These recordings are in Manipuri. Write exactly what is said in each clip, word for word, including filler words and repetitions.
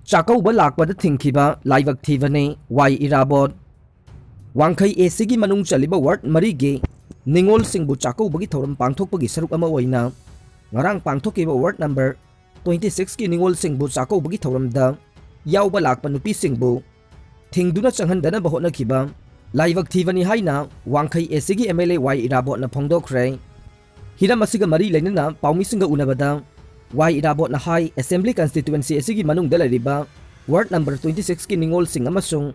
ꯆꯥꯛꯀꯧꯕ ꯂꯥꯛꯄꯗ ꯊꯤꯡꯈꯤꯕ ꯂꯥꯏꯕꯛ ꯊꯤꯕꯅꯤ ꯋꯥꯏ ꯏꯔꯥꯕꯣꯠ꯫ ꯋꯥꯡꯈꯩ ꯑꯦ ꯁꯤꯒꯤ ꯃꯅꯨꯡ ꯆꯜꯂꯤꯕ ꯋꯥꯔꯗ ꯃꯔꯤꯒꯤ ꯅꯤꯉꯣꯜꯁꯤꯡꯕꯨ ꯆꯥꯛꯀꯧꯕꯒꯤ ꯊꯧꯔꯝ ꯄꯥꯡꯊꯣꯛꯄꯒꯤ ꯁꯔꯨꯛ ꯑꯃ ꯑꯣꯏꯅ ꯉꯔꯥꯡ ꯄꯥꯡꯊꯣꯛꯈꯤꯕ ꯋꯥꯔꯗ ꯅꯝꯕꯔ ꯇ꯭ꯋꯦꯟꯇꯤ ꯁꯤꯛꯁꯀꯤ ꯅꯤꯉꯣꯜꯁꯤꯡꯕꯨ ꯆꯥꯛꯀꯧꯕꯒꯤ ꯊꯧꯔꯝꯗ ꯌꯥꯎꯕ ꯂꯥꯛꯄ ꯅꯨꯄꯤꯁꯤꯡꯕꯨ ꯊꯤꯡꯗꯨꯅ ꯆꯪꯍꯟꯗꯅꯕ ꯍꯣꯠꯅꯈꯤꯕ ꯂꯥꯏꯕꯛ ꯊꯤꯕꯅꯤ ꯍꯥꯏꯅ ꯋꯥꯡꯈꯩ ꯑꯦ ꯁꯤꯒꯤ ꯑꯦꯝ ꯑꯦꯜ ꯑꯦ ꯋꯥꯏ ꯏꯔꯥꯕꯣꯠꯅ ꯐꯣꯡꯗꯣꯛꯈ꯭ꯔꯦ꯫ ꯍꯤꯔꯝ ꯑꯁꯤꯒ ꯃꯔꯤ ꯂꯩꯅꯅ ꯄꯥꯎꯃꯤꯁꯤꯡꯒ ꯎꯅꯕꯗ ꯋꯥꯏ ꯏꯔꯥꯕꯣꯠꯅ ꯍꯥꯏ, ꯑꯦꯁꯦꯝꯕ꯭ꯂꯤ ꯀꯟꯁꯇꯤꯇ꯭ꯋꯦꯟꯁꯤ ꯑꯁꯤꯒꯤ ꯃꯅꯨꯡꯗ ꯂꯩꯔꯤꯕ ꯋꯥꯔꯗ ꯅꯝꯕꯔ ꯇ꯭ꯋꯦꯟꯇꯤ ꯁꯤꯛꯁꯀꯤ ꯅꯤꯉꯣꯜꯁꯤꯡ ꯑꯃꯁꯨꯡ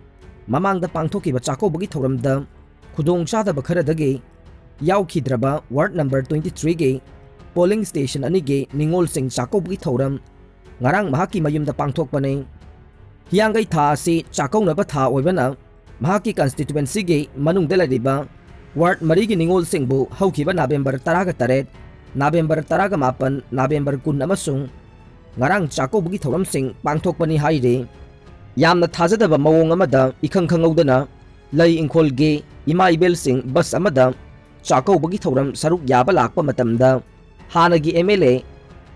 ꯃꯃꯥꯡꯗ ꯄꯥꯡꯊꯣꯛꯈꯤꯕ ꯆꯥꯛꯀꯧꯕꯒꯤ ꯊꯧꯔꯝꯗ ꯈꯨꯗꯣꯡꯆꯥꯗꯕ ꯈꯔꯗꯒꯤ ꯌꯥꯎꯈꯤꯗ꯭ꯔꯕ ꯋꯥꯔꯗ ꯅꯝꯕꯔ ꯇ꯭ꯋꯦꯟꯇꯤ ꯊ꯭ꯔꯤꯒꯤ ꯄꯣꯂꯤꯡ ꯁ꯭ꯇꯦꯁꯟ ꯑꯅꯤꯒꯤ ꯅꯤꯉꯣꯜꯁꯤꯡ ꯆꯥꯛꯀꯧꯕꯒꯤ ꯊꯧꯔꯝ ꯉꯔꯥꯡ ꯃꯍꯥꯛꯀꯤ ꯃꯌꯨꯝꯗ ꯄꯥꯡꯊꯣꯛꯄꯅꯤ꯫ ꯍꯤꯌꯥꯡꯒꯩ ꯊꯥ ꯑꯁꯤ ꯆꯥꯛꯀꯧꯅꯕ ꯊꯥ ꯑꯣꯏꯕꯅ ꯃꯍꯥꯛꯀꯤ ꯀꯟꯁꯇꯤꯇ꯭ꯋꯦꯟꯁꯤꯒꯤ ꯃꯅꯨꯡꯗ ꯂꯩꯔꯤꯕ ꯋꯥꯔꯗ ꯃꯔꯤꯒꯤ ꯅꯤꯉꯣꯜꯁꯤꯡꯕꯨ ꯍꯧꯈꯤꯕ ꯅꯕꯦꯝꯕꯔ ꯇꯔꯥꯒ ꯇꯔꯦꯠ, ꯅꯕꯦꯝꯕꯔ ꯇꯔꯥꯒ ꯃꯥꯄꯟ, ꯅꯕꯦꯝꯕꯔ ꯀꯨꯟ ꯑꯃꯁꯨꯡ ꯉꯔꯥꯡ ꯆꯥꯛꯀꯧꯕꯒꯤ ꯊꯧꯔꯝꯁꯤꯡ ꯄꯥꯡꯊꯣꯛꯄꯅꯤ ꯍꯥꯏꯔꯤ꯫ ꯌꯥꯝꯅ ꯊꯥꯖꯗꯕ ꯃꯑꯣꯡ ꯑꯃꯗ ꯏꯈꯪ ꯈꯪꯍꯧꯗꯅ ꯂꯩ ꯏꯪꯈꯣꯜꯒꯤ ꯏꯃꯥ ꯏꯕꯦꯜꯁꯤꯡ ꯕꯁ ꯑꯃꯗ ꯆꯥꯛꯀꯧꯕꯒꯤ ꯊꯧꯔꯝ ꯁꯔꯨꯛ ꯌꯥꯕ ꯂꯥꯛꯄ ꯃꯇꯝꯗ ꯍꯥꯟꯅꯒꯤ M L A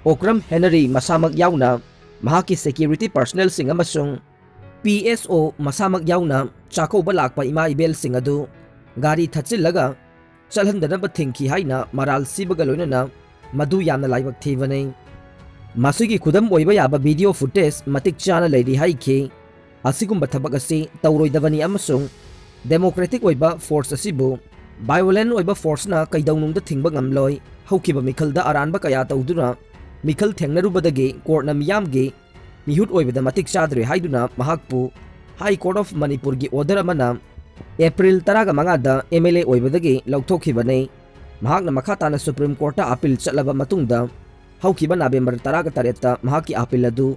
Okram Henry ꯃꯁꯥꯃꯛ ꯌꯥꯎꯅ ꯃꯍꯥꯛꯀꯤ ꯁꯦꯀ꯭ꯌꯨꯔꯤꯇꯤ ꯄꯔꯁꯅꯦꯜꯁꯤꯡ ꯑꯃꯁꯨꯡ ꯄꯤ ꯑꯦꯁ ꯑꯣ ꯃꯁꯥꯃꯛ ꯌꯥꯎꯅ ꯆꯥꯛꯀꯧꯕ ꯂꯥꯛꯄ ꯏꯃꯥ ꯏꯕꯦꯜꯁꯤꯡ ꯑꯗꯨ ꯒꯥꯔꯤ ꯊꯠꯆꯤꯜꯂꯒ ꯆꯠꯍꯟꯗꯅꯕ ꯊꯤꯡꯈꯤ ꯍꯥꯏꯅ ꯃꯔꯥꯜ ꯁꯤꯕꯒ ꯂꯣꯏꯅꯅ ꯃꯗꯨ ꯌꯥꯝꯅ ꯂꯥꯏꯕꯛ ꯊꯤꯕꯅꯤ꯫ ꯃꯁꯤꯒꯤ ꯈꯨꯗꯝ ꯑꯣꯏꯕ ꯌꯥꯕ ꯚꯤꯗꯤꯑꯣ ꯐꯨꯇꯦꯖ ꯃꯇꯤꯛ ꯆꯥꯅ ꯂꯩꯔꯤ ꯍꯥꯏꯈꯤ꯫ ꯑꯁꯤꯒꯨꯝꯕ ꯊꯕꯛ ꯑꯁꯤ ꯇꯧꯔꯣꯏꯗꯕꯅꯤ ꯑꯃꯁꯨꯡ ꯗꯦꯃꯣꯀ꯭ꯔꯦꯇꯤꯛ ꯑꯣꯏꯕ ꯐꯣꯔꯁ ꯑꯁꯤꯕꯨ ꯚꯥꯏꯑꯣꯂꯦꯟ ꯑꯣꯏꯕ ꯐꯣꯔꯁꯅ ꯀꯩꯗꯧꯅꯨꯡꯗ ꯊꯤꯡꯕ ꯉꯝꯂꯣꯏ꯫ ꯍꯧꯈꯤꯕ ꯃꯤꯈꯜꯗ ꯑꯔꯥꯟꯕ ꯀꯌꯥ ꯇꯧꯗꯨꯅ ꯃꯤꯈꯜ ꯊꯦꯡꯅꯔꯨꯕꯗꯒꯤ ꯀꯣꯔꯠꯅ ꯃꯤꯌꯥꯝꯒꯤ ꯃꯤꯍꯨꯠ ꯑꯣꯏꯕꯗ ꯃꯇꯤꯛ ꯆꯥꯗ꯭ꯔꯦ ꯍꯥꯏꯗꯨꯅ ꯃꯍꯥꯛꯄꯨ ꯍꯥꯏ ꯀꯣꯔꯠ ꯑꯣꯐ ꯃꯅꯤꯄꯨꯔꯒꯤ ꯑꯣꯔꯗꯔ ꯑꯃꯅ ꯑꯦꯄ꯭ꯔꯤꯜ ꯇꯔꯥꯒ ꯃꯉꯥꯗ ꯑꯦꯝ ꯑꯦꯜ ꯑꯦ ꯑꯣꯏꯕꯗꯒꯤ ꯂꯧꯊꯣꯛꯈꯤꯕꯅꯤ꯫ ꯃꯍꯥꯛꯅ ꯃꯈꯥ ꯇꯥꯅ ꯁꯨꯄ꯭ꯔꯤꯝ ꯀꯣꯔꯠꯇ ꯑꯄꯤꯜ ꯆꯠꯂꯕ ꯃꯇꯨꯡꯗ ꯍꯧꯈꯤꯕ ꯅꯕꯦꯝꯕꯔ ꯇꯔꯥꯒ ꯇꯔꯦꯠꯇ ꯃꯍꯥꯛꯀꯤ ꯑꯄꯤꯜ ꯑꯗꯨ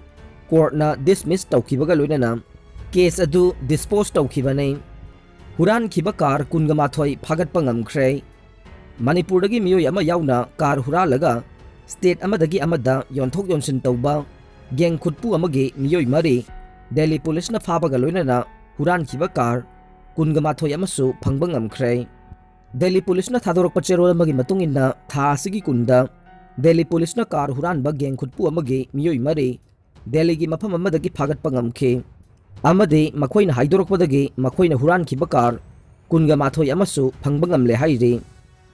ꯀꯣꯔꯠꯅ ꯗꯤꯁꯃꯤꯁ ꯇꯧꯈꯤꯕꯒ ꯂꯣꯏꯅꯅ ꯀꯦꯁ ꯑꯗꯨ ꯗꯤꯁꯄꯣꯖ ꯇꯧꯈꯤꯕꯅꯤ꯫ ꯍꯨꯔꯥꯟꯈꯤꯕ ꯀꯥꯔ ꯀꯨꯟꯒ ꯃꯥꯊꯣꯏ ꯐꯥꯒꯠꯄ ꯉꯝꯈ꯭ꯔꯦ꯫ ꯃꯅꯤꯄꯨꯔꯗꯒꯤ ꯃꯤꯑꯣꯏ ꯑꯃ ꯌꯥꯎꯅ ꯀꯥꯔ ꯍꯨꯔꯥꯜꯂꯒ ꯁ꯭ꯇꯦꯠ ꯑꯃꯗꯒꯤ ꯑꯃꯗ ꯌꯣꯟꯊꯣꯛ ꯌꯣꯟꯁꯤꯟ ꯇꯧꯕ ꯒꯦꯡ ꯈꯨꯠꯄꯨ ꯑꯃꯒꯤ ꯃꯤꯑꯣꯏ ꯃꯔꯤ ꯗꯦꯜꯂꯤ ꯄꯨꯂꯤꯁꯅ ꯐꯥꯕꯒ ꯂꯣꯏꯅꯅ ꯍꯨꯔꯥꯟꯈꯤꯕ ꯀꯥꯔ ꯀꯨꯟꯒ ꯃꯥꯊꯣꯏ ꯑꯃꯁꯨ ꯐꯪꯕ ꯉꯝꯈ꯭ꯔꯦ꯫ ꯗꯦꯜꯂꯤ ꯄꯨꯂꯤꯁꯅ ꯊꯥꯗꯣꯔꯛꯄ ꯆꯦꯔꯣꯜ ꯑꯃꯒꯤ ꯃꯇꯨꯡ ꯏꯟꯅ ꯊꯥ ꯑꯁꯤꯒꯤ ꯀꯨꯟꯗ ꯗꯦꯜꯂꯤ ꯄꯨꯂꯤꯁꯅ ꯀꯥꯔ ꯍꯨꯔꯥꯟꯕ ꯒꯦꯡ ꯈꯨꯠꯄꯨ ꯑꯃꯒꯤ ꯃꯤꯑꯣꯏ ꯃꯔꯤ ꯗꯦꯜꯂꯤꯒꯤ ꯃꯐꯝ ꯑꯃꯗꯒꯤ ꯐꯥꯒꯠꯄ ꯉꯝꯈꯤ꯫ ꯑꯃꯗꯤ ꯃꯈꯣꯏꯅ ꯍꯥꯏꯗꯣꯔꯛꯄꯗꯒꯤ ꯃꯈꯣꯏꯅ ꯍꯨꯔꯥꯟꯈꯤꯕ ꯀꯥꯔ ꯀꯨꯟꯒ ꯃꯥꯊꯣꯏ ꯑꯃꯁꯨ ꯐꯪꯕ ꯉꯝꯂꯦ ꯍꯥꯏꯔꯤ꯫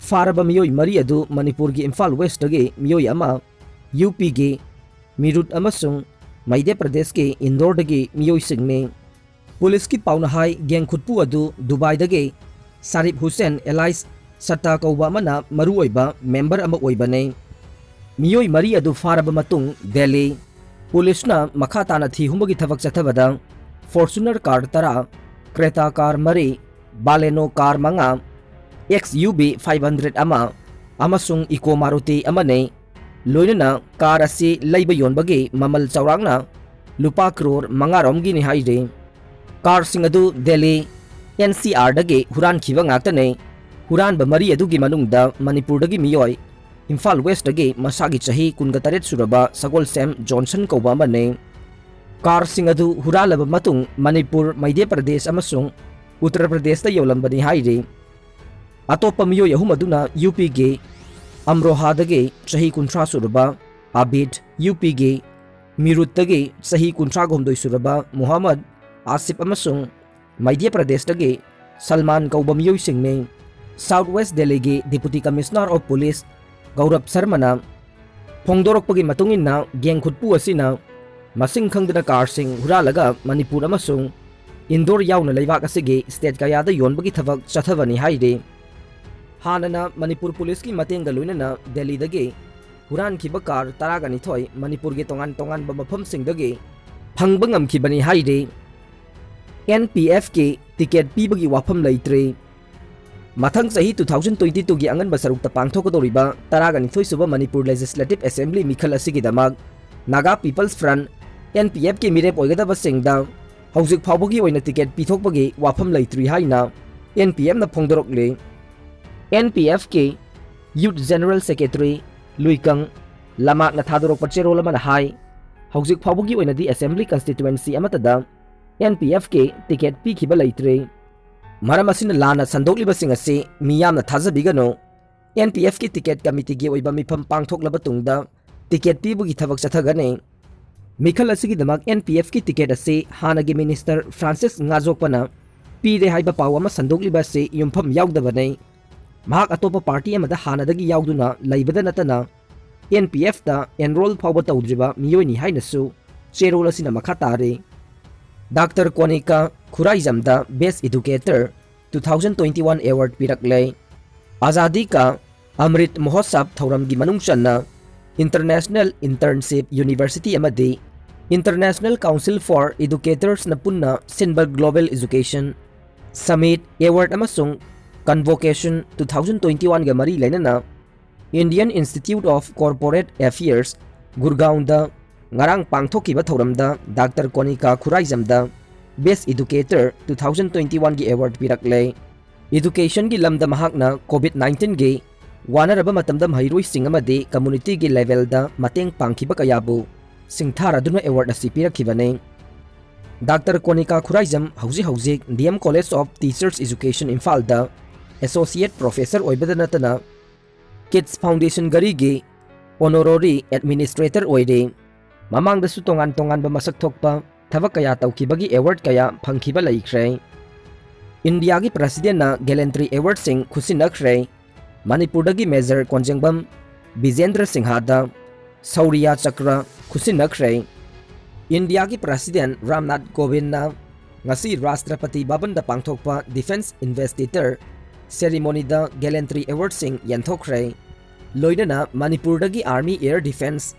ꯐꯥꯔꯕ ꯃꯤꯑꯣꯏ ꯃꯔꯤ ꯑꯗꯨ ꯃꯅꯤꯄꯨꯔꯒꯤ ꯏꯝꯐꯥꯜ ꯋꯦꯁꯇꯒꯤ ꯃꯤꯑꯣꯏ ꯑꯃ, ꯌꯨ ꯄꯤꯒꯤ ꯃꯤꯔꯨꯠ ꯑꯃꯁꯨꯡ ꯃꯩꯙ꯭ꯌ ꯄ꯭ꯔꯗꯦꯁꯀꯤ ꯏꯟꯗꯣꯔꯗꯒꯤ ꯃꯤꯑꯣꯏꯁꯤꯡꯅꯤ꯫ ꯄꯨꯂꯤꯁꯀꯤ ꯄꯥꯎꯅ ꯍꯥꯏ, ꯒꯦꯡ ꯈꯨꯠꯄꯨ ꯑꯗꯨ ꯗꯨꯕꯥꯏꯗꯒꯤ ꯁꯥꯔꯤꯐ ꯍꯨꯁꯦꯟ ꯑꯦꯂꯥꯏꯁ ꯁꯠꯇꯥ ꯀꯧꯕ ꯑꯃꯅ ꯃꯔꯨꯑꯣꯏꯕ ꯃꯦꯝꯕꯔ ꯑꯃ ꯑꯣꯏꯕꯅꯤ꯫ ꯃꯤꯑꯣꯏ ꯃꯔꯤ ꯑꯗꯨ ꯐꯥꯔꯕ ꯃꯇꯨꯡ ꯗꯦꯜꯂꯤ ꯄꯨꯂꯤꯁꯅ ꯃꯈꯥ ꯇꯥꯅ ꯊꯤ ꯍꯨꯝꯕꯒꯤ ꯊꯕꯛ ꯆꯠꯊꯕꯗ ꯐꯣꯔꯆꯨꯅꯔ ꯀꯥꯔ ꯇꯔꯥ, ꯀ꯭ꯔꯦꯇꯥ ꯀꯥꯔ ꯃꯔꯤ, ꯕꯥꯂꯦꯅꯣ ꯀꯥꯔ ꯃꯉꯥ, X U V five hundred ꯑꯃ ꯑꯃꯁꯨꯡ ꯏꯀꯣ ꯃꯥꯔꯨꯇꯤ ꯑꯃꯅꯤ꯫ ꯂꯣꯏꯅꯅ ꯀꯥꯔ ꯑꯁꯤ ꯂꯩꯕ ꯌꯣꯟꯕꯒꯤ ꯃꯃꯜ ꯆꯥꯎꯔꯥꯛꯅ ꯂꯨꯄꯥ ꯀ꯭ꯔꯣꯔ ꯃꯉꯥ ꯔꯣꯝꯒꯤꯅꯤ ꯍꯥꯏꯔꯤ꯫ ꯀꯥꯔꯁꯤꯡ ꯑꯗꯨ ꯗꯦꯜꯂꯤ ꯑꯦꯟ ꯁꯤ ꯑꯥꯔꯗꯒꯤ ꯍꯨꯔꯥꯟꯈꯤꯕ ꯉꯥꯛꯇꯅꯤ꯫ ꯍꯨꯔꯥꯟꯕ ꯃꯔꯤ ꯑꯗꯨꯒꯤ ꯃꯅꯨꯡꯗ ꯃꯅꯤꯄꯨꯔꯗꯒꯤ ꯃꯤꯑꯣꯏ, ꯏꯝꯐꯥꯜ ꯋꯦꯁꯇꯒꯤ ꯃꯁꯥꯒꯤ ꯆꯍꯤ ꯀꯨꯟꯒ ꯇꯔꯦꯠ ꯁꯨꯔꯕ ꯁꯒꯣꯜꯁꯦꯝ ꯖꯣꯟꯁꯟ ꯀꯧꯕ ꯑꯃꯅꯤ꯫ ꯀꯥꯔꯁꯤꯡ ꯑꯗꯨ ꯍꯨꯔꯥꯜꯂꯕ ꯃꯇꯨꯡ ꯃꯅꯤꯄꯨꯔ, ꯃꯩꯙ꯭ꯌ ꯄ꯭ꯔꯗꯦꯁ ꯑꯃꯁꯨꯡ ꯎꯠꯇꯔ ꯄ꯭ꯔꯗꯦꯁꯇ ꯌꯧꯂꯝꯕꯅꯤ ꯍꯥꯏꯔꯤ꯫ ꯑꯇꯣꯞꯄ ꯃꯤꯑꯣꯏ ꯑꯍꯨꯝ ꯑꯗꯨꯅ ꯌꯨ ꯄꯤꯒꯤ ꯑꯝꯔꯣꯍꯥꯗꯒꯤ ꯆꯍꯤ ꯀꯨꯟꯊ꯭ꯔꯥ ꯁꯨꯔꯕ ꯑꯕꯤꯗ, ꯌꯨ ꯄꯤꯒꯤ ꯃꯤꯔꯨꯠꯇꯒꯤ ꯆꯍꯤ ꯀꯨꯟꯊ꯭ꯔꯥꯒ ꯍꯨꯝꯗꯣꯏ ꯁꯨꯔꯕ ꯃꯨꯍꯝꯃꯗ ꯑꯥꯁꯤꯐ ꯑꯃꯁꯨꯡ ꯃꯩꯙ꯭ꯌ ꯄ꯭ꯔꯗꯦꯁꯇꯒꯤ ꯁꯜꯃꯥꯟ ꯀꯧꯕ ꯃꯤꯑꯣꯏꯁꯤꯡꯅꯤ꯫ ꯁꯥꯎꯊ ꯋꯦꯁ ꯗꯦꯜꯂꯤꯒꯤ ꯗꯤꯄꯨꯇꯤ ꯀꯃꯤꯁꯅꯔ ꯑꯣꯐ ꯄꯨꯂꯤꯁ ꯒꯧꯔꯕ ꯁꯔꯃꯅ ꯐꯣꯡꯗꯣꯔꯛꯄꯒꯤ ꯃꯇꯨꯡ ꯏꯟꯅ, ꯒꯦꯡ ꯈꯨꯠꯄꯨ ꯑꯁꯤꯅ ꯃꯁꯤꯡ ꯈꯪꯗꯅ ꯀꯥꯔꯁꯤꯡ ꯍꯨꯔꯥꯜꯂꯒ ꯃꯅꯤꯄꯨꯔ ꯑꯃꯁꯨꯡ ꯏꯟꯗꯣꯔ ꯌꯥꯎꯅ ꯂꯩꯕꯥꯛ ꯑꯁꯤꯒꯤ ꯁ꯭ꯇꯦꯠ ꯀꯌꯥꯗ ꯌꯣꯟꯕꯒꯤ ꯊꯕꯛ ꯆꯠꯊꯕꯅꯤ ꯍꯥꯏꯔꯤ꯫ ꯍꯥꯟꯅꯅ ꯃꯅꯤꯄꯨꯔ ꯄꯨꯂꯤꯁꯀꯤ ꯃꯇꯦꯡꯒ ꯂꯣꯏꯅꯅ ꯗꯦꯜꯂꯤꯗꯒꯤ ꯍꯨꯔꯥꯟꯈꯤꯕ ꯀꯥꯔ ꯇꯔꯥꯒ ꯅꯤꯊꯣꯏ ꯃꯅꯤꯄꯨꯔꯒꯤ ꯇꯣꯉꯥꯟ ꯇꯣꯉꯥꯟꯕ ꯃꯐꯝꯁꯤꯡꯗꯒꯤ ꯐꯪꯕ ꯉꯝꯈꯤꯕꯅꯤ ꯍꯥꯏꯔꯤ꯫ ꯑꯦꯟ ꯄꯤ ꯑꯦꯐꯀꯤ ꯇꯤꯀꯦꯠ ꯄꯤꯕꯒꯤ ꯋꯥꯐꯝ ꯂꯩꯇ꯭ꯔꯤ꯫ ꯃꯊꯪ ꯆꯍꯤ two thousand twenty twoꯒꯤ ꯑꯉꯟꯕ ꯁꯔꯨꯛꯇ ꯄꯥꯡꯊꯣꯛꯀꯗꯧꯔꯤꯕ ꯇꯔꯥꯒ ꯅꯤꯊꯣꯏ ꯁꯨꯕ ꯃꯅꯤꯄꯨꯔ ꯂꯦꯖꯤꯁꯂꯦꯇꯤꯚ ꯑꯦꯁꯦꯝꯕ꯭ꯂꯤ ꯃꯤꯈꯜ ꯑꯁꯤꯒꯤꯗꯃꯛ Naga peoples front, N P ꯑꯦꯐꯀꯤ ꯃꯤꯔꯦꯞ ꯑꯣꯏꯒꯗꯕꯁꯤꯡꯗ ꯍꯧꯖꯤꯛ ꯐꯥꯎꯕꯒꯤ ꯑꯣꯏꯅ ꯇꯤꯀꯦꯠ ꯄꯤꯊꯣꯛꯄꯒꯤ ꯋꯥꯐꯝ ꯂꯩꯇ꯭ꯔꯤ ꯍꯥꯏꯅ N P ꯑꯦꯐꯅ ꯐꯣꯡꯗꯣꯔꯛꯂꯤ꯫ And P ꯑꯦꯐꯀꯤ youth general secretary ꯂꯨꯏꯀꯪ ꯂꯃꯥꯛꯅ ꯊꯥꯗꯣꯔꯛꯄ ꯆꯦꯔꯣꯜ ꯑꯃꯅ ꯍꯥꯏ, ꯍꯧꯖꯤꯛ ꯐꯥꯎꯕꯒꯤ ꯑꯣꯏꯅꯗꯤ ꯑꯦꯁꯦꯝꯕ꯭ꯂꯤ ꯀꯟꯁꯇꯤꯇ꯭ꯋꯦꯟꯁꯤ ꯑꯃꯠꯇꯗ ꯑꯦꯟ ꯄꯤ ꯑꯦꯐꯀꯤ ꯇꯤꯀꯦꯠ ꯄꯤꯈꯤꯕ ꯂꯩꯇ꯭ꯔꯤ꯫ ꯃꯔꯝ ꯑꯁꯤꯅ ꯂꯥꯟꯅ ꯁꯟꯗꯣꯛꯂꯤꯕꯁꯤꯡ ꯑꯁꯤ ꯃꯤꯌꯥꯝꯅ ꯊꯥꯖꯕꯤꯒꯅꯨ꯫ ꯑꯦꯟ ꯄꯤ ꯑꯦꯐꯀꯤ ꯇꯤꯀꯦꯠ ꯀꯃꯤꯇꯤꯒꯤ ꯑꯣꯏꯕ ꯃꯤꯐꯝ ꯄꯥꯡꯊꯣꯛꯂꯕ ꯇꯨꯡꯗ ꯇꯤꯀꯦꯠ ꯄꯤꯕꯒꯤ ꯊꯕꯛ ꯆꯠꯊꯒꯅꯤ꯫ ꯃꯤꯈꯜ ꯑꯁꯤꯒꯤꯗꯃꯛ N P F ꯀꯤ ꯇꯤꯀꯦꯠ ꯑꯁꯤ ꯍꯥꯟꯅꯒꯤ ꯃꯤꯅꯤꯁꯇꯔ ꯐ꯭ꯔꯥꯟꯁꯤꯁ ꯉꯥꯖꯣꯛꯄꯅ ꯄꯤꯔꯦ ꯍꯥꯏꯕ ꯄꯥꯎ ꯑꯃ ꯁꯟꯗꯣꯛꯂꯤꯕ ꯑꯁꯤ ꯌꯨꯝꯐꯝ ꯌꯥꯎꯗꯕꯅꯤ꯫ ꯃꯍꯥꯛ ꯑꯇꯣꯞꯄ ꯄꯥꯔꯇꯤ ꯑꯃꯗ ꯍꯥꯟꯅꯗꯒꯤ ꯌꯥꯎꯗꯨꯅ ꯂꯩꯕꯗ ꯅꯠꯇꯅ N P F ꯇ enroll ꯐꯥꯎꯕ ꯇꯧꯗ꯭ꯔꯤꯕ ꯃꯤꯑꯣꯏꯅꯤ ꯍꯥꯏꯅꯁꯨ ꯆꯦꯔꯣꯜ ꯑꯁꯤꯅ ꯃꯈꯥ ꯇꯥꯔꯤ꯫ ꯗꯥꯛꯇꯔ ꯀꯣꯅꯤꯀꯥ ꯈꯨꯔꯥꯏꯖꯝꯗ Best Educator two thousand twenty one award ꯄꯤꯔꯛꯂꯦ꯫ ꯑꯖꯥꯗꯤ ꯀꯥ ꯑꯃ꯭ꯔꯤꯠ ꯃꯍꯣꯠꯁꯕ ꯊꯧꯔꯝꯒꯤ ꯃꯅꯨꯡ ꯆꯟꯅ International Internship University ꯑꯃꯗꯤ International Council for Educators ꯅ ꯄꯨꯟꯅ ꯁꯤꯟꯕ Global Education Summit Award ꯑꯃꯁꯨꯡ Convocation two thousand twenty one ꯒ ꯃꯔꯤ ꯂꯩꯅꯅ Indian Institute of Corporate Affairs, ꯒꯨꯔꯒꯥꯎꯟꯗ ꯉꯔꯥꯡ ꯄꯥꯡꯊꯣꯛꯈꯤꯕ ꯊꯧꯔꯝꯗ ꯗꯥꯛꯇꯔ ꯀꯣꯅꯤꯀꯥ ꯈꯨꯔꯥꯏꯖꯝꯗ Best Educator two thousand twenty one ꯒꯤ award ꯄꯤꯔꯛꯂꯦ꯫ Education ꯒꯤ ꯂꯝꯗ ꯃꯍꯥꯛꯅ COVID nineteen ꯒꯤ ꯋꯥꯅꯔꯕ ꯃꯇꯝꯗ ꯃꯍꯩꯔꯣꯏꯁꯤꯡ ꯑꯃꯗꯤ community ꯒꯤ level ꯗ ꯃꯇꯦꯡ ꯄꯥꯡꯈꯤꯕ ꯀꯌꯥꯕꯨ ꯁꯤꯡꯊꯥꯔꯗꯨꯅ award ꯑꯁꯤ ꯄꯤꯔꯛꯈꯤꯕꯅꯤ꯫ ꯗꯥꯛꯇꯔ ꯀꯣꯅꯤꯀꯥ ꯈꯨꯔꯥꯏꯖꯝ ꯍꯧꯖꯤꯛ ꯍꯧꯖꯤꯛ D M College of Teachers Education ꯏꯝꯐꯥꯜꯗ Associate Professor ꯑꯣꯏꯕꯗ ꯅꯠꯇꯅ Kids Foundation ꯘꯔꯤꯒꯤ Honorary Administrator ꯑꯣꯏꯔꯤ꯫ ꯃꯃꯥꯡꯗꯁꯨ ꯇꯣꯉꯥꯟ ꯇꯣꯉꯥꯟꯕ ꯃꯁꯛ ꯊꯣꯛꯄ ꯊꯕꯛ ꯀꯌꯥ ꯇꯧꯈꯤꯕꯒꯤ award ꯀꯌꯥ ꯐꯪꯈꯤꯕ ꯂꯩꯈ꯭ꯔꯦ꯫ ꯏꯟꯗꯤꯌꯥꯒꯤ President ꯅ Gallantry Award ꯁꯤꯡ ꯈꯨꯠꯁꯤꯟꯅꯈ꯭ꯔꯦ꯫ ꯃꯅꯤꯄꯨꯔꯗꯒꯤ Major ꯀꯣꯟꯖꯦꯡꯕꯝ ꯕꯤꯖꯦꯟꯗ꯭ꯔ ꯁꯤꯡꯍꯗ ꯁꯧꯔꯤꯌꯥ ꯆꯀ꯭ꯔ ꯈꯨꯠꯁꯤꯟꯅꯈ꯭ꯔꯦ꯫ ꯏꯟꯗꯤꯌꯥꯒꯤ President ꯔꯥꯝꯅꯥꯊ ꯀꯣꯕꯤꯟꯗꯅ ꯉꯁꯤ ꯔꯥꯁꯇ꯭ꯔꯄꯇꯤ ꯚꯕꯟꯗ ꯄꯥꯡꯊꯣꯛꯄ Defence Investiture Ceremony ꯗ Gallantry Award ꯁꯤꯡ ꯌꯦꯟꯊꯣꯛꯈ꯭ꯔꯦ꯫ ꯂꯣꯏꯅꯅ ꯃꯅꯤꯄꯨꯔꯗꯒꯤ Army Air Defence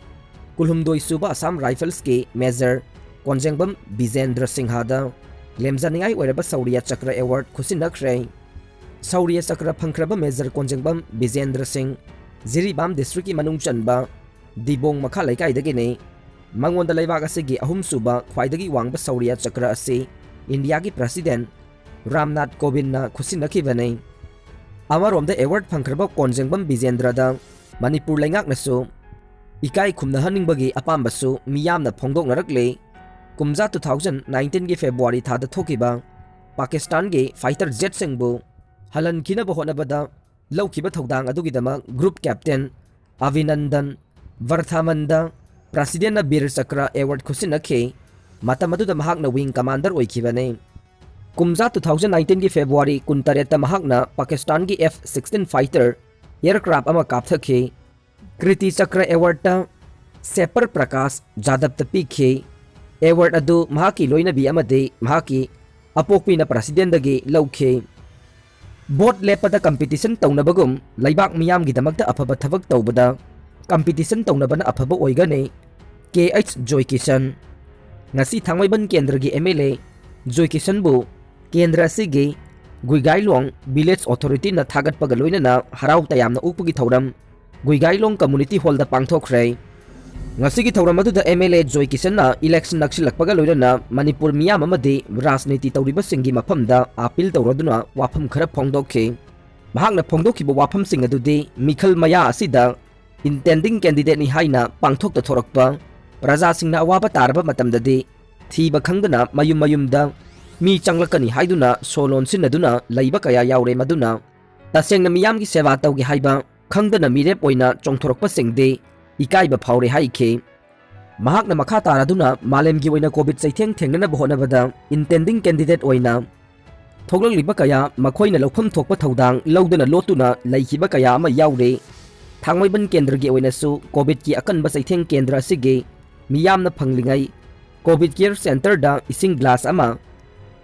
ꯀꯨꯟꯍꯨꯝꯗꯣꯏ ꯁꯨꯕ Assam Rifles ꯀꯤ Major ꯀꯣꯟꯖꯦꯡꯕꯝ ꯕꯤꯖꯦꯟꯗ꯭ꯔ ꯁꯤꯡꯍꯗ ꯂꯦꯝꯖꯅꯤꯡꯉꯥꯏ ꯑꯣꯏꯔꯕ ꯁꯧꯔꯤꯌꯥ ꯆꯀ꯭ꯔ award ꯈꯨꯠꯁꯤꯟꯅꯈ꯭ꯔꯦ꯫ ꯁꯧꯔꯤꯌꯥ ꯆꯀ꯭ꯔ ꯐꯪꯈ꯭ꯔꯕ Major ꯀꯣꯟꯖꯦꯡꯕꯝ ꯕꯤꯖꯦꯟꯗ꯭ꯔ ꯁꯤꯡ ꯖꯤꯔꯤꯕꯥꯝ district ꯀꯤ ꯃꯅꯨꯡ ꯆꯟꯕ ꯗꯤꯕꯣꯡ ꯃꯈꯥ ꯂꯩꯀꯥꯏꯗꯒꯤꯅꯤ꯫ ꯃꯉꯣꯟꯗ ꯂꯩꯕꯥꯛ ꯑꯁꯤꯒꯤ ꯑꯍꯨꯝꯁꯨꯕ ꯈ꯭ꯋꯥꯏꯗꯒꯤ ꯋꯥꯡꯕ ꯁꯧꯔꯤꯌꯥ ꯆꯀ꯭ꯔ ꯑꯁꯤ ꯏꯟꯗꯤꯌꯥꯒꯤ President ꯔꯥꯝꯅꯥꯊ ꯀꯣꯕꯤꯟꯗꯅ ꯈꯨꯠꯁꯤꯟꯅꯈꯤꯕꯅꯤ꯫ ꯑꯃꯔꯣꯝꯗ award ꯐꯪꯈ꯭ꯔꯕ ꯀꯣꯟꯖꯦꯡꯕꯝ ꯕꯤꯖꯦꯟꯗ꯭ꯔꯗ ꯃꯅꯤꯄꯨꯔ ꯂꯩꯉꯥꯛꯅꯁꯨ ꯏꯀꯥꯏ ꯈꯨꯝꯅꯍꯟꯅꯤꯡꯕꯒꯤ ꯑꯄꯥꯝꯕꯁꯨ ꯃꯤꯌꯥꯝꯅ ꯐꯣꯡꯗꯣꯛꯅꯔꯛꯂꯤ꯫ ꯀꯨꯝꯖꯥ two thousand nineteen ꯒꯤ February ꯊꯥꯗ ꯊꯣꯛꯈꯤꯕ ꯄꯥꯀꯤꯁꯇꯥꯟꯒꯤ fighter jet ꯁꯤꯡꯕꯨ ꯍꯜꯍꯟꯈꯤꯅꯕ ꯍꯣꯠꯅꯕꯗ ꯂꯧꯈꯤꯕ ꯊꯧꯗꯥꯡ ꯑꯗꯨꯒꯤꯗꯃꯛ Group Captain ꯑꯚꯤꯅꯟꯗꯟ ꯕꯔꯊꯥꯃꯟꯗ ꯄ꯭ꯔꯁꯤꯗꯦꯟꯅ ꯕꯤꯔ ꯆꯀ꯭ꯔ ꯑꯦꯋꯥꯔꯗ ꯈꯨꯠꯁꯤꯟꯅꯈꯤ꯫ ꯃꯇꯝ ꯑꯗꯨꯗ ꯃꯍꯥꯛꯅ ꯋꯤꯡ ꯀꯃꯥꯟꯗꯔ ꯑꯣꯏꯈꯤꯕꯅꯤ꯫ ꯀꯨꯝꯖꯥ two thousand nineteenꯒꯤ February ꯀꯨꯟꯇꯔꯦꯠꯇ ꯃꯍꯥꯛꯅ ꯄꯥꯀꯤꯁꯇꯥꯟꯒꯤ F sixteen fighter aircraft ꯑꯃ ꯀꯥꯞꯊꯈꯤ꯫ ꯀ꯭ꯔꯤꯇꯤ ꯆꯀ꯭ꯔ ꯑꯦꯋꯥꯔꯗꯇ ꯁꯦꯄꯔ ꯄ꯭ꯔꯀꯥꯁ ꯖꯥꯗꯕꯇ ꯄꯤꯈꯤ꯫ ꯑꯦꯋꯥꯔꯗ ꯑꯗꯨ ꯃꯍꯥꯛꯀꯤ ꯂꯣꯏꯅꯕꯤ ꯑꯃꯗꯤ ꯃꯍꯥꯛꯀꯤ ꯑꯄꯣꯛꯄꯤꯅ ꯄ꯭ꯔꯁꯤꯗꯦꯟꯗꯒꯤ ꯂꯧꯈꯤ꯫ ꯚꯣꯠ ꯂꯦꯞꯄꯗ ꯀꯝꯄꯤꯇꯤꯁꯟ ꯇꯧꯅꯕꯒꯨꯝ ꯂꯩꯕꯥꯛ ꯃꯤꯌꯥꯝꯒꯤꯗꯃꯛꯇ ꯑꯐꯕ ꯊꯕꯛ ꯇꯧꯕꯗ ꯀꯝꯄꯤꯇꯤꯁꯟ ꯇꯧꯅꯕꯅ ꯑꯐꯕ ꯑꯣꯏꯒꯅꯤ꯫ ꯀꯦ ꯑꯩꯆ ꯖꯣꯏꯀꯤꯁꯟ꯫ ꯉꯁꯤ ꯊꯥꯡꯃꯩꯕꯟ ꯀꯦꯟꯗ꯭ꯔꯒꯤ M L A ꯖꯣꯏꯀꯤꯁꯟꯕꯨ ꯀꯦꯟꯗ꯭ꯔ ꯑꯁꯤꯒꯤ ꯒꯨꯏꯒꯥꯏꯂꯣꯡ village authorityꯅ ꯊꯥꯒꯠꯄꯒ ꯂꯣꯏꯅꯅ ꯍꯔꯥꯎ ꯇꯌꯥꯝꯅ ꯑꯣꯛꯄꯒꯤ ꯊꯧꯔꯝ ꯒꯨꯏꯒꯥꯏꯂꯣꯡ community hallꯗ ꯄꯥꯡꯊꯣꯛꯈ꯭ꯔꯦ꯫ ꯉꯁꯤꯒꯤ ꯊꯧꯔꯝ ꯑꯗꯨꯗ M L A joy ꯀꯤꯁꯟꯅ election ꯅꯛꯁꯤꯜꯂꯛꯄꯒ ꯂꯣꯏꯅꯅ ꯃꯅꯤꯄꯨꯔ ꯃꯤꯌꯥꯝ ꯑꯃꯗꯤ ꯔꯥꯖꯅꯤꯇꯤ ꯇꯧꯔꯤꯕꯁꯤꯡꯒꯤ ꯃꯐꯝꯗ appeal ꯇꯧꯔꯗꯨꯅ ꯋꯥꯐꯝ ꯈꯔ ꯐꯣꯡꯗꯣꯛꯈꯤ꯫ ꯃꯍꯥꯛꯅ ꯐꯣꯡꯗꯣꯛꯈꯤꯕ ꯋꯥꯐꯝꯁꯤꯡ ꯑꯗꯨꯗꯤ ꯃꯤꯈꯜ ꯃꯌꯥ ꯑꯁꯤꯗ intending candidateꯅꯤ ꯍꯥꯏꯅ ꯄꯥꯡꯊꯣꯛꯇ ꯊꯣꯔꯛꯄ ꯄ꯭ꯔꯖꯥꯁꯤꯡꯅ ꯑꯋꯥꯕ ꯇꯥꯔꯕ ꯃꯇꯝꯗꯗꯤ ꯊꯤꯕ ꯈꯪꯗꯅ ꯃꯌꯨꯝ ꯃꯌꯨꯝꯗ ꯃꯤ ꯆꯪꯂꯛꯀꯅꯤ ꯍꯥꯏꯗꯨꯅ ꯁꯣ ꯂꯣꯟꯁꯤꯟꯅꯗꯨꯅ ꯂꯩꯕ ꯀꯌꯥ ꯌꯥꯎꯔꯦ꯫ ꯃꯗꯨꯅ ꯇꯁꯦꯡꯅ ꯃꯤꯌꯥꯝꯒꯤ ꯁꯦꯕꯥ ꯇꯧꯒꯦ ꯍꯥꯏꯕ ꯈꯪꯗꯅ ꯃꯤꯔꯦꯞ ꯑꯣꯏꯅ ꯆꯣꯡꯊꯣꯔꯛꯄꯁꯤꯡꯗꯤ ꯏꯀꯥꯏꯕ ꯐꯥꯎꯔꯦ ꯍꯥꯏꯈꯤ꯫ ꯃꯍꯥꯛꯅ ꯃꯈꯥ ꯇꯥꯔꯗꯨꯅ ꯃꯥꯂꯦꯝꯒꯤ ꯑꯣꯏꯅ COVID ꯆꯩꯊꯦꯡ ꯊꯦꯡꯅꯅꯕ ꯍꯣꯠꯅꯕꯗ intending candidate ꯑꯣꯏꯅ ꯊꯣꯛꯂꯛꯂꯤꯕ ꯀꯌꯥ ꯃꯈꯣꯏꯅ ꯂꯧꯐꯝ ꯊꯣꯛꯄ ꯊꯧꯗꯥꯡ ꯂꯧꯗꯨꯅ ꯂꯣꯠꯇꯨꯅ ꯂꯩꯈꯤꯕ ꯀꯌꯥ ꯑꯃ ꯌꯥꯎꯔꯦ꯫ ꯊꯥꯡꯃꯩꯕꯟ ꯀꯦꯟꯗ꯭ꯔꯒꯤ ꯑꯣꯏꯅꯁꯨ COVIDꯀꯤ ꯑꯀꯟꯕ ꯆꯩꯊꯦꯡ ꯀꯦꯟꯗ꯭ꯔ ꯑꯁꯤꯒꯤ ꯃꯤꯌꯥꯝꯅ ꯐꯪꯂꯤꯉꯩ COVID care centreꯗ ꯏꯁꯤꯡ glass ꯑꯃ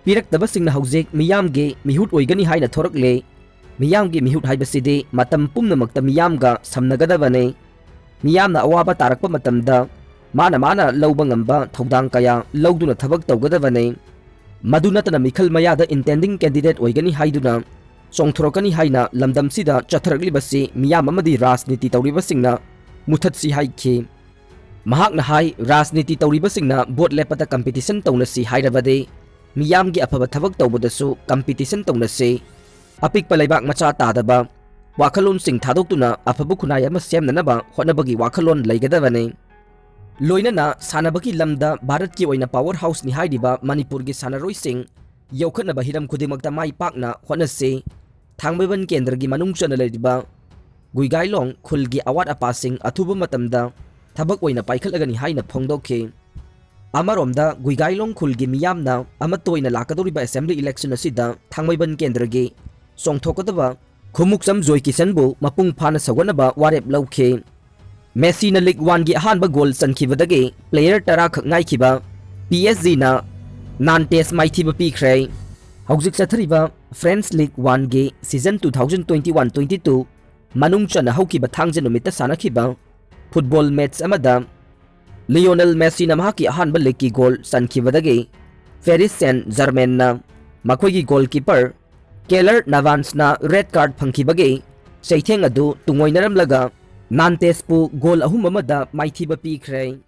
ꯄꯤꯔꯛꯇꯕꯁꯤꯡꯅ ꯍꯧꯖꯤꯛ ꯃꯤꯌꯥꯝꯒꯤ ꯃꯤꯍꯨꯠ ꯑꯣꯏꯒꯅꯤ ꯍꯥꯏꯅ ꯊꯣꯔꯛꯂꯦ꯫ ꯃꯤꯌꯥꯝꯒꯤ ꯃꯤꯍꯨꯠ ꯍꯥꯏꯕꯁꯤꯗꯤ ꯃꯇꯝ ꯄꯨꯝꯅꯃꯛꯇ ꯃꯤꯌꯥꯝꯒ ꯁꯝꯅꯒꯗꯕꯅꯤ꯫ ꯃꯤꯌꯥꯝꯅ ꯑꯋꯥꯕ ꯇꯥꯔꯛꯄ ꯃꯇꯝꯗ ꯃꯥꯅ ꯃꯥꯅ ꯂꯧꯕ ꯉꯝꯕ ꯊꯧꯗꯥꯡ ꯀꯌꯥ ꯂꯧꯗꯨꯅ ꯊꯕꯛ ꯇꯧꯒꯗꯕꯅꯤ꯫ ꯃꯗꯨ ꯅꯠꯇꯅ ꯃꯤꯈꯜ ꯃꯌꯥꯗ intending candidate ꯑꯣꯏꯒꯅꯤ ꯍꯥꯏꯗꯨꯅ ꯆꯣꯡꯊꯣꯔꯛꯀꯅꯤ ꯍꯥꯏꯅ ꯂꯝꯗꯝꯁꯤꯗ ꯆꯠꯊꯔꯛꯂꯤꯕꯁꯤ ꯃꯤꯌꯥꯝ ꯑꯃꯗꯤ ꯔꯥꯖꯅꯤꯇꯤ ꯇꯧꯔꯤꯕꯁꯤꯡꯅ ꯃꯨꯊꯠꯁꯤ ꯍꯥꯏꯈꯤ꯫ ꯃꯍꯥꯛꯅ ꯍꯥꯏ, ꯔꯥꯖꯅꯤꯇꯤ ꯇꯧꯔꯤꯕꯁꯤꯡꯅ ꯚꯣꯠ ꯂꯦꯞꯄꯗ competition ꯇꯧꯅꯁꯤ ꯍꯥꯏꯔꯕꯗꯤ ꯃꯤꯌꯥꯝꯒꯤ ꯑꯐꯕ ꯊꯕꯛ ꯇꯧꯕꯗꯁꯨ competition ꯇꯧꯅꯁꯤ꯫ ꯑꯄꯤꯛꯄ ꯂꯩꯕꯥꯛ ꯃꯆꯥ ꯇꯥꯗꯕ ꯋꯥꯈꯜꯂꯣꯟꯁꯤꯡ ꯊꯥꯗꯣꯛꯇꯨꯅ ꯑꯐꯕ ꯈꯨꯟꯅꯥꯏ ꯑꯃ ꯁꯦꯝꯅꯅꯕ ꯍꯣꯠꯅꯕꯒꯤ ꯋꯥꯈꯜꯂꯣꯟ ꯂꯩꯒꯗꯕꯅꯤ꯫ ꯂꯣꯏꯅꯅ ꯁꯥꯟꯅꯕꯒꯤ ꯂꯝꯗ ꯚꯥꯔꯠꯀꯤ ꯑꯣꯏꯅ power houseꯅꯤ ꯍꯥꯏꯔꯤꯕ ꯃꯅꯤꯄꯨꯔꯒꯤ ꯁꯥꯟꯅꯔꯣꯏꯁꯤꯡ ꯌꯣꯛꯈꯠꯅꯕ ꯍꯤꯔꯝ ꯈꯨꯗꯤꯡꯃꯛꯇ ꯃꯥꯏ ꯄꯥꯛꯅ ꯍꯣꯠꯅꯁꯤ꯫ ꯊꯥꯡꯃꯩꯕꯟ ꯀꯦꯟꯗ꯭ꯔꯒꯤ ꯃꯅꯨꯡ ꯆꯟꯅ ꯂꯩꯔꯤꯕ ꯒꯨꯏꯒꯥꯏꯂꯣꯡ ꯈꯨꯜꯒꯤ ꯑꯋꯥꯠ ꯑꯄꯥꯁꯤꯡ ꯑꯊꯨꯕ ꯃꯇꯝꯗ ꯊꯕꯛ ꯑꯣꯏꯅ ꯄꯥꯏꯈꯠꯂꯒꯅꯤ ꯍꯥꯏꯅ ꯐꯣꯡꯗꯣꯛꯈꯤ꯫ ꯑꯃꯔꯣꯝꯗ, ꯒꯨꯏꯒꯥꯏꯂꯣꯡ ꯈꯨꯜꯒꯤ ꯃꯤꯌꯥꯝꯅ ꯑꯃꯠꯇ ꯑꯣꯏꯅ ꯂꯥꯛꯀꯗꯧꯔꯤꯕ assembly election ꯑꯁꯤꯗ ꯊꯥꯡꯃꯩꯕꯟ ꯀꯦꯟꯗ꯭ꯔꯒꯤ ꯆꯣꯡꯊꯣꯛꯀꯗꯕ ꯈꯨꯃꯨꯛꯆꯝ ꯖꯣꯏ ꯀꯤꯁꯟꯕꯨ ꯃꯄꯨꯡ ꯐꯥꯅ ꯁꯧꯒꯠꯅꯕ ꯋꯥꯔꯦꯞ ꯂꯧꯈꯤ꯫ ꯃꯦꯁꯤꯅ Ligue One ꯒꯤ ꯑꯍꯥꯟꯕ ꯒꯣꯜ ꯆꯟꯈꯤꯕꯗꯒꯤ player ꯇꯔꯥ ꯈꯛ ꯉꯥꯏꯈꯤꯕ P S G ꯅ ꯅꯥꯟꯇꯦꯁ ꯃꯥꯏꯊꯤꯕ ꯄꯤꯈ꯭ꯔꯦ꯫ ꯍꯧꯖꯤꯛ ꯆꯠꯊꯔꯤꯕ French Ligue One ꯒꯤ season two thousand twenty-one twenty-two ꯃꯅꯨꯡ ꯆꯟꯅ ꯍꯧꯈꯤꯕ ꯊꯥꯡꯖ ꯅꯨꯃꯤꯠꯇ ꯁꯥꯟꯅꯈꯤꯕ football match ꯑꯃꯗ ꯂꯤꯑꯣꯅꯦꯜ ꯃꯦꯁꯤꯅ ꯃꯍꯥꯛꯀꯤ ꯑꯍꯥꯟꯕ league ꯀꯤ ꯒꯣꯜ ꯆꯟꯈꯤꯕꯗꯒꯤ Paris Saint-Germain ꯅ ꯃꯈꯣꯏꯒꯤ goalkeeper ꯀꯦꯂꯔ ꯅꯥꯚꯥꯟꯁꯅ red card ꯐꯪꯈꯤꯕꯒꯤ ꯆꯩꯊꯦꯡ ꯑꯗꯨ ꯇꯨꯡꯑꯣꯏꯅꯔꯝꯂꯒ ꯅꯥꯟꯇꯦꯁꯄꯨ ꯒꯣꯜ ꯑꯍꯨꯝ ꯑꯃꯗ ꯃꯥꯏꯊꯤꯕ ꯄꯤꯈ꯭ꯔꯦ꯫